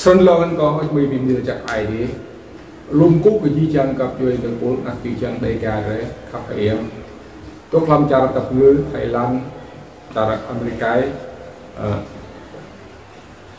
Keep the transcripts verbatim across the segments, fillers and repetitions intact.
Snăn lŏ hŏng kâo ăt mui bi mni lač jăk Aê Diê. Lŏ kkuh kơ jih jang găp djuê dơ̆ng ƀuôn anak jih jang Dêga drei khăp hơiêng. Dôk hlăm čar Dap Ngư, Thái Lan, čar Amêrika, ơ,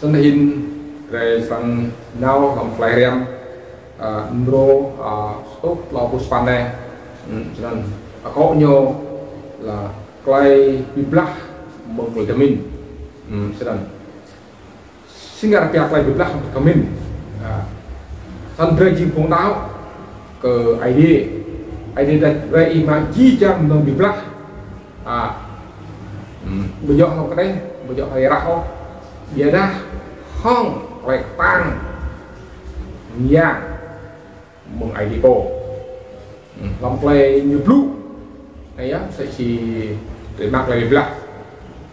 snăn hĭn drei srăng nao hlăm klei hriăm, ơ, mrô, ơ, sêtuh tlâo pluh sa păn anei. Hmm, snăn akŏ ñu lač klei bi blah mơ̆ng klei tơmĭn. Hmm, snăn. Si ngă pia klei bi blah mơ̆ng tơmĭn. Ơ. Snăn drei jing phung đăo kơ Aê Diê. Aê Diê lač brei ih mă jih jang mnơ̆ng bi blah. Ơ. Hmm. Ƀu djŏ hŏng kđeh, ƀu djŏ hŏng êrah ôh. Ƀiădah hŏng klei ktang myang mơ̆ng Aê Diê pô. Hmm, hlăm klei ñu blŭ. Anei yơh, msĕ si drei mă klei bi blah.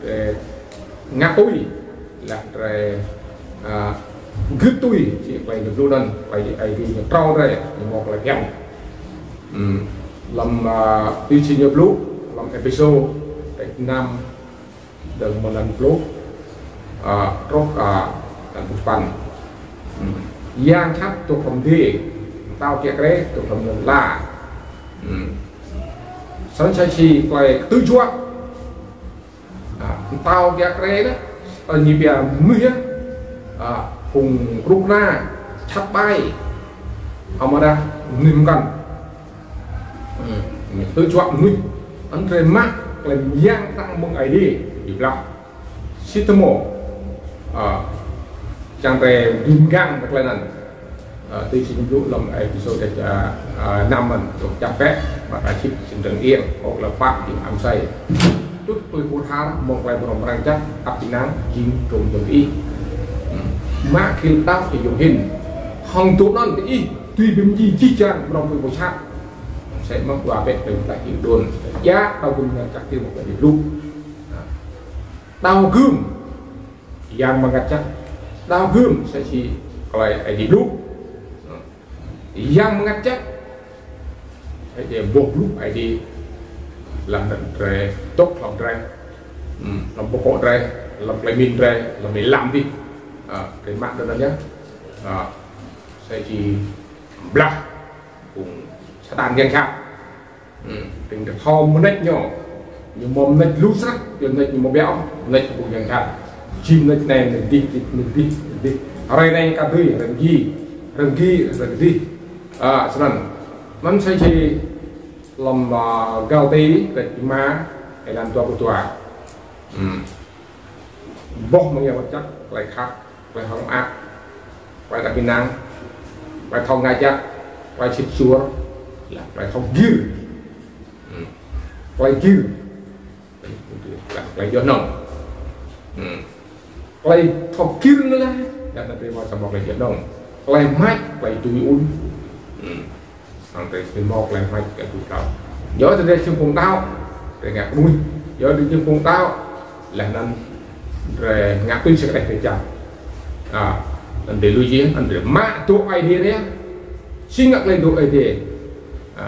Drei ngă tui. Lač drei, ơ, gưt tui si klei ñu blŭ anăn, klei Aê Diê ñu trao drei, ñu mâo klei bhiăn. Hmm, hlăm, ơ, tui si ñu blŭ, hlăm Êphêsô, kdrêč năm, dơ̆ng mơ̆ng anăn pluh, ơ, truh, ơ, anăn pluh sa păn. Hmm. Yang jhat dôk hlăm adiê, mtao kiă kriê dôk hlăm lăn ala. Hmm. Snăn msĕ si klei ktư̆ juă. Ơ, mtao kiă kriê anei, ơ, ñu pia mnuih yơh. Ơ, phung knŭk kna jhat ƀai. Amâodah mnuih mkăn. Hmm, ktư̆ juă mnuih. Anăn drei mă klei myang ktang mơ̆ng Aê Diê, bi blah. Si tơmô. Ơ, čiăng drei dưi mgang kơ klei anăn. Ơ, tui si ñu blŭ hlăm Êphêsô, ơ, ơ, năm anăn, dôk čăp bĕ, mă ta čĭt sĭt dơ̆ng iêng, ôk lă pă jing amsei. Tŭ tui ur har mơ̆ng klei mrâo mrang jăk, ăt ênang jing trông jơ̆ng ih. Hmm. Mă khil đăo kơ yuôm hĭn. Hŏng dŏ anăn ih dưi bi mdjiê jih jang mrâo mrang pô jhat. Msĕ mơh wa bĕ tơdah ih đuôn. Ya, đăo gưm ngă jăk ti mă klei blŭ. Đăo gưm Yang Mngăt Jăk. Đăo gưm msĕ si klei Aê Diê blŭ. Yang Mngăt Jăk. Aê Diê boh blŭ Aê Diê. Hlăm anăn drei, dôk hlăm drei. Hmm, hlăm boh kŏ drei, hlăm klei mĭn drei, hlăm êlam dih. Ơ, drei mă anăn yơh. Ơ, msĕ si blah. Phung Satan yang jhat. Hmm, tĭng drei thâo mnêč ñu. Ñu mâo mnêč lu snăk, ñu mnêč ñu mâo ƀiă, mnêč phung yang jhat. Jing mnêč anei, mnêč dih, mnêč dih, mnêč dih. Hruê anei ka dưi, hruê mgi, hruê mgi, hruê dih. Ơ, snăn. Anăn msĕ si hlăm, ơ, Galati, kdrêč êma, êlan dua pluh dua. Hmm. Boh mơ̆ng Yang Mngăt Jăk, klei khăp, klei hơ̆k mơak, klei êđăp ênang, klei thâo ngă jăk, klei sĭt suôr, lač klei thâo gĭr. Hmm. Klei gĭr. Lač klei djŏ hnơ̆ng. Hmm. Klei thâo gĭr anăn lač, lač anăn drei mâo sa mâo klei djŏ hnơ̆ng. Klei mač, klei tui ŭn. Hmm. Snăn drei sĭt mâo klei mač kơ tui tlâo. Yua drei jing phung đăo, drei ngă knuih. Yua drei jing phung đăo, leh anăn drei ngă tui si kđeh drei čiăng. Ơ, anăn drei lui jih, anăn drei mă dŏ Aê Diê drei. Si ngă klei dŏ Aê Diê. Ơ,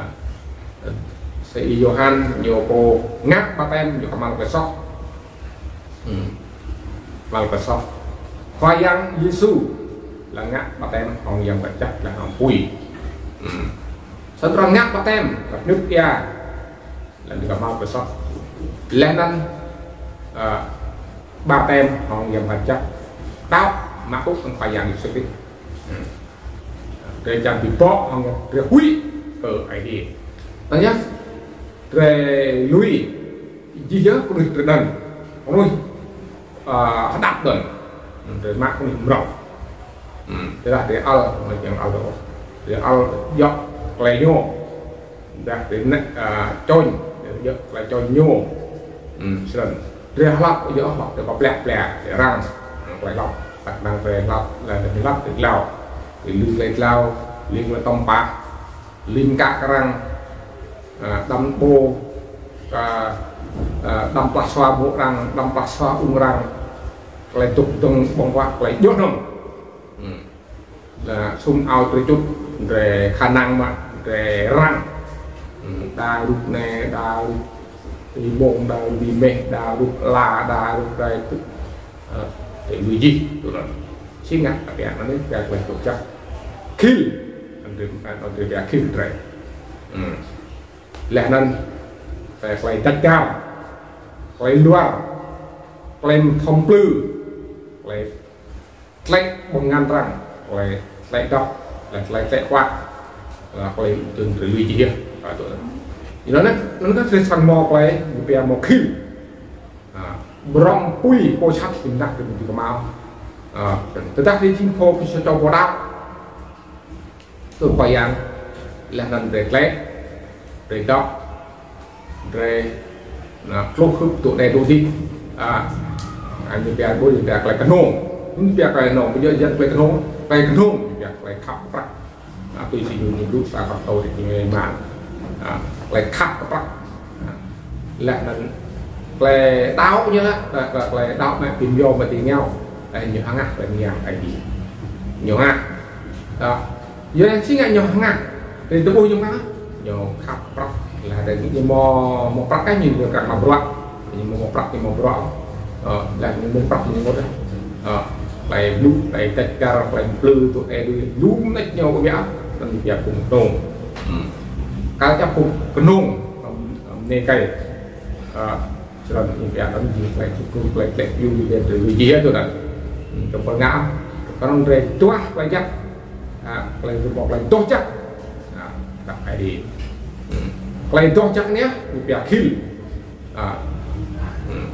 si Y-Yôhan ñu pô ngă ƀaptem, ñu kmhal klei soh. Hmm. Kmhal klei soh. Khua Yang Yêsu lač ngă ƀaptem hŏng Yang Mngăt Jăk lač hŏng pui. Hmm. Snăn arăng ngă ƀaptem, lač ñŭt êa. Lač ñu kmhal klei soh. Leh anăn, ơ, ƀaptem hŏng Yang Mngăt Jăk. Đăo, mă ŭk hŏng Khua Yang Yêsu Krist. Hmm. Drei čiăng bi bŏ hŏng drei huĭ kơ Aê Diê. Anăn yơh, drei lui, jih yơh knuih drei anăn. Knuih, ơ, hđăp anăn. Drei mă knuih mrâo. Hmm, tơdah drei ăl, drei ăl dôk. Drei ăl djŏ klei ñu. Dah drei nĕ, ơ, čŏng, drei djŏ klei čŏng ñu. Hmm, snăn. Drei hlăp, djŏ hlăp, drei pơpleh pleh, drei răng. Hmm, klei hlăp, tak năng drei hlăp, leh drei hlăp, drei tlao. Drei lui klei tlao, lui klei tăm pah. Lĭng kă kơ arăng, ơ, đăm ƀô̆, ơ, ơ, đăm plah sua ƀô̆ arăng, đăm plah sua ung arăng, klei dôk dơ̆ng ƀơ̆ng huă, klei djŏ hnơ̆ng. Hmm. Leh sum ao drei čŭt, drei khả năng mă, drei răng. Hmm, đa rup anei, đa rup êmông, đa rup êmeh, đa rup ala, đa rup drei tŭ. Ơ, drei lui jih, tui anăn. Si ngă, tapi anăn anei, pia klei dôk jăk. Khil. Anăn drei, anăn drei pia khil drei. Hmm. Leh anăn, klei, klei dăt găr. Klei luar. Klei mthâo mplư. Klei tlĕ ƀơ̆ng ngăn arăng. Klei, klei dŏ. Klei, klei, klei huă. Leh klei tŭ drei lui jih yơh. Ơ, tŭ. Anăn, anăn kơ drei srăng mâo klei, pia mâo khil. Ơ, brŏng pui pô sat ƀĭng năk drei mâo. Ơ, tơdah drei jing pô, pô sa čô pô đăo. Tơ Khua Yang, leh anăn drei tlĕ, drei dŏ, drei, na, tluh hưp tŭ anei tŭ dih. Ơ, anei pia ƀuh, pia klei knhông. Anăn pia klei knhông, ƀu djŏ jen klei knhông, klei knhông, pia klei khăp prăk. Ơ, tui si ñu, ñu blŭ sa kŏ tơ ti ñu mă. Ơ, klei khăp prăk. Ơ, leh anăn klei đăo ñu lah, klei, klei, klei đăo mă bi mâo mă ti ngao. Ơ, ñu hngah klei myang Aê Diê. Ñu hngah. Ơ, yua si ngă ñu hngah. Ti tơƀuh ñu hngah. Ñu khăp prăk. Leh anăn ñu mâo, mâo prăk kơ ñu, ñu kăk mă bruă. Ñu mâo, mâo prăk, ñu mâo bruă. Ơ, leh ñu mâo prăk ñu mâo dah. Ơ, klei blŭ, klei dăt găr, klei mplư tŭ anei tŭ dih. Lu mnêč ñu kơ biă. Anăn pia phung knhông. Hmm. Kơ čăp phung knhông. Ơ, ơ, anei kơ. Ơ, Snăn ñu pia anăn jing klei čŭk čŭk, klei tlĕ piu, ñu pia drei lui jih yơh tŭ anăn. Hmm, kơ pô ngă, kơ anăn drei duah klei jăk. Ơ, klei rơbŏ klei doh jăk. Ơ, kăp Aê Diê. Hmm. Klei doh jăk anei, ñu pia khil. Ơ. Hmm.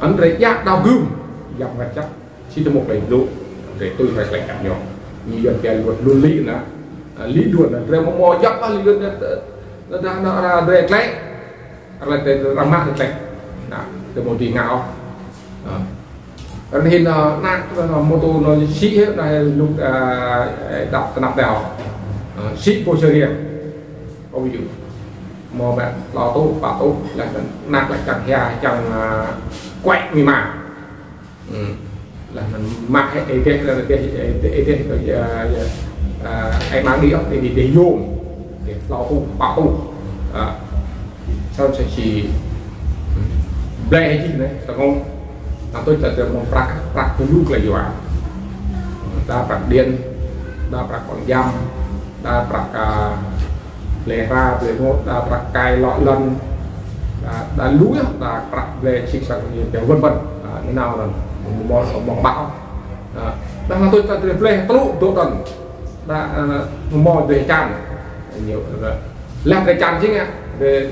Anăn drei djă đao gưm, yap ngă jăk. Si tơ mâo klei blŭ, drei tui hŏng klei kăp ñu. Ñu yua pia luật luân lý anăn. Ơ, lý luân anăn, drei mâo mâo jăk ah lý luân anăn, ơ, dah anăn, ơ, drei tlĕ. Arăng lač drei, arăng mă drei tlĕ. Nah, drei mâo dưi ngă ôh. Ơ. Arăng hĭn, ơ, anak, ơ, mâo tŭ anăn sĭ hĕ, anăn luk, ơ, ơ, đăp tnăp dao. Ơ, sĭ pô čơriêng. Kâo ƀu yua. Mâo mă tlâo tŭ, pă tŭ, leh anăn anak leh čiăng hia, čiăng, ơ, kuĕ amĭ ama. Hmm. Leh anăn mă hĕ êdeh, leh êdeh, êdeh, êdeh, ơ, ơ, ơ, ơ, ai mang đi ôh, đi, đi, đi yôm. Đi, tlâo tŭ, pă tŭ. Ơ. Snăn msĕ si, hmm, blei hĕ jih anei, tơngŏ. Anăn tui ta drei mâo prăk, prăk tơl lu klei yua. Đa prăk điện, đa prăk ƀăng jăm, đa prăk, ơ, blei hra, blei mŭt, đa prăk kai lŏ lăn, đa, đa lu yơh, đa prăk blei čĭk sang ñu, pia vân vân. Ơ, ñu nao anăn, mâo, mâo, mâo mă. Ơ, đa anăn tui ta drei blei tơl lu dôk anăn. Đa, ơ, mâo blei čan. Ñu, ơ, leh blei čan jing ah, drei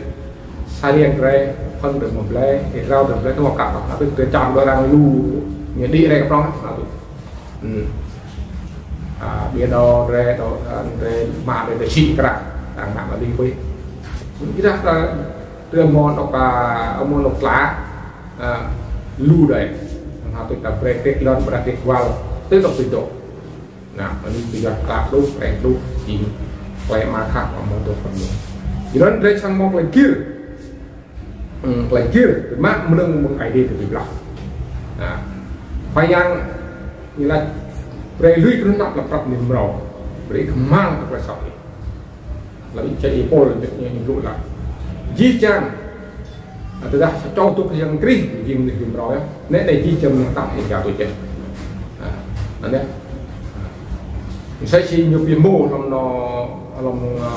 sa riêng drei, phŭn drei mâo blei, êa drao drei blei, tơ mâo kăp, ơ, drei čan dua arăng lu, ñu đĭ drei kơ prŏng, ơ, tui. Hmm. Ơ, ƀiă dŏ drei, dŏ, ơ, drei mă drei, drei sĭ kra, arăng mă mă đi pui. Ih dah, ơ, drei mâo anôk, ơ, mâo anôk tla, ơ, lu drei. Hă tui ta brei tĕ lăn, brei tĕ wăl, tĕ dôk tĕ dôk. Nah, anăn tui yua klă lu, brei lu, jing klei mă khăp, mă dôk pơ ñu. Jing anăn drei srăng mâo klei gĭr. Hmm, klei gĭr, mă mnơ̆ng mơ̆ng Aê Diê tơ bi blah. Nah, Khua Yang ñu lač, brei lui knuih tnăp leh prăp mĭn mrâo. Brei kmhal kơ klei soh. Leh anăn čĕ Y-Pôl ñu, ñu, ñu blŭ leh. Jih jang, ơ, tơdah sa čô dôk Yang Krist, jing mnuih bi mrâo yơh. Nĕ, nĕ jih jang mnuih tăp ñu jao tui čĕ. Ơ, anei. Msĕ si ñu bi hmô hlăm anôk, hlăm, ơ,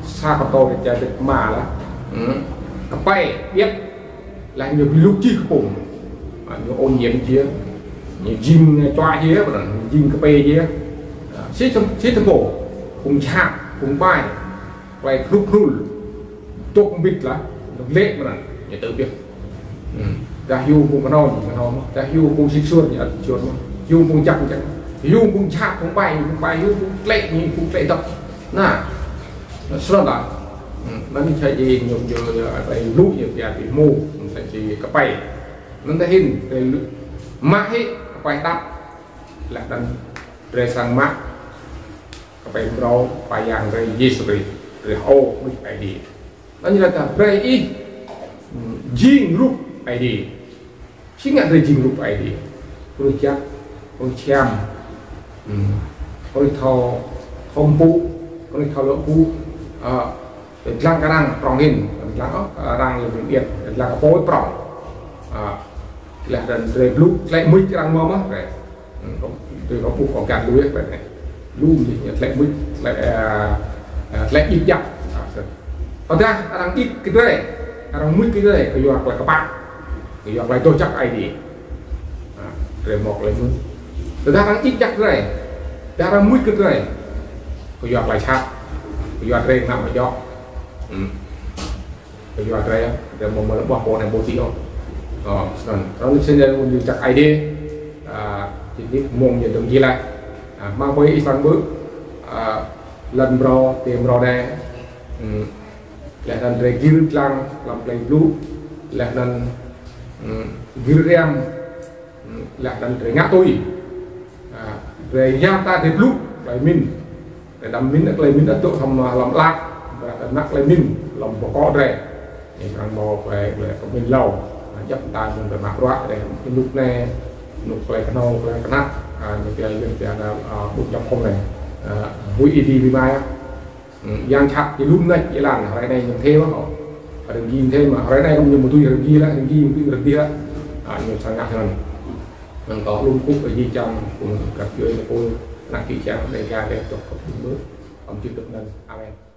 sa kơ tơ čar Việt Nam leh. Hmm. Kpei, điêt, Leh ñu bi luk jih kpŭng. Ơ, ñu ô nhiễm jih. Ñu jing čuă jih, ƀiădah ñu jing kpei jih. Ơ, si, si tơpul. Phung jhat, phung ƀai. Klei knŭk knŭl. Dôk mbĭt leh, ñu lĕ mơ̆ng anăn. Ñu tơ biêh. Hmm. Dah hiu phung knhâo, ñu knhâo mơh. Dah hiu phung sĭt suôr, ñu sĭt suôr mơh. Hiu phung jăk, jăk. Hiu phung jhat, phung ƀai, phung ƀai. Hiu phung tlĕ, ñu phung tlĕ dăp. Nah. Snăn lah. Hmm, anăn msĕ si ñu, ñu, ñu, klei lu ñu pia bi hmô, msĕ si kpei. Anăn tơ hĭn, klei lu, mă hĕ kpei tăp, leh anăn drei srăng mă kpei mrâo, Khua Yang drei Yêsu Krist, drei hơô mnuih Aê Diê. Anăn ñu lač brei ih, hmm, jing rup Aê Diê. Si ngă drei jing rup Aê Diê. Knuih jăk, knuih čhiăm. Hmm. Knuih thâo, thâo mpŭ, knuih thâo lŏ mpŭ. Ơ, dlăng kơ arăng prŏng hĭn, dlăng, ơ, arăng lŏ bi điêt, dlăng kơ pô prŏng. Ơ, leh anăn drei blŭ, tlĕ mưč arăng mâo mơh, drei. Hmm. Tui kâo ƀuh kâo găn lui klei anei. Lu mnuih ñu tlĕ mưč, tlĕ, ơ, ơ, tlĕ djik djak. Tơdah arăng djik kơ drei, arăng mưč kơ drei, kyua klei kpă, kyua klei doh jăk Aê Diê. Ơ, drei mâo klei mưč. Tơdah arăng djik djak drei, tơdah arăng mưč kơ drei, kyua klei jhat, kyua drei ngă amâo djŏ. Hmm. Kyua drei, drei amâo mâo lŏ ƀuah pô anei pô dih ôh. Ơ, snăn. Snăn snăn ñu jăk Aê Diê. Ơ, jing mơ̆ng ñu dơ̆ng jih leh. Ơ, mă pô ih srăng ƀuh, ơ, lăn mrâo, ti mrâo anei. Hmm. Leh anăn drei gĭr dlăng hlăm klei blŭ. Leh anăn, hmm, gĭr hriăm. Hmm, leh anăn drei ngă tui. Ơ, drei ya mta drei blŭ, klei mĭn. Drei đăm mĭn, klei mĭn ăt dôk hlăm, hlăm ală, ƀiădah drei mă klei mĭn, hlăm boh kŏ drei. Ñu srăng mâo klei, klei mĭn êlâo. Ơ, djăp mta mơ̆ng drei mă bruă, drei ênuk anei, ênuk klei knhâo, klei knhăk, ơ, ñu klei gĭr pia anăn, ơ, ƀuôn čăm không anei. Ơ, huĭ êdi bi mai. Hmm, yang jhat ti lu mnêč êlan, hruê anei ñu mthê mơh. Hruê anei ñu mthê mơh, hruê anei ñu mtui hruê anei leh, hruê anei ñu mtui hruê anei leh. Ơ, ñu srăng ngă snăn. Năng kơ lu mkŭp Aê Diê čiăng, kơ găp djuê, kơ anak čư̆ čiăng, Dega drei dôk kơ ƀuôn mơh. Ăm čư̆ dôk anăn. Amen.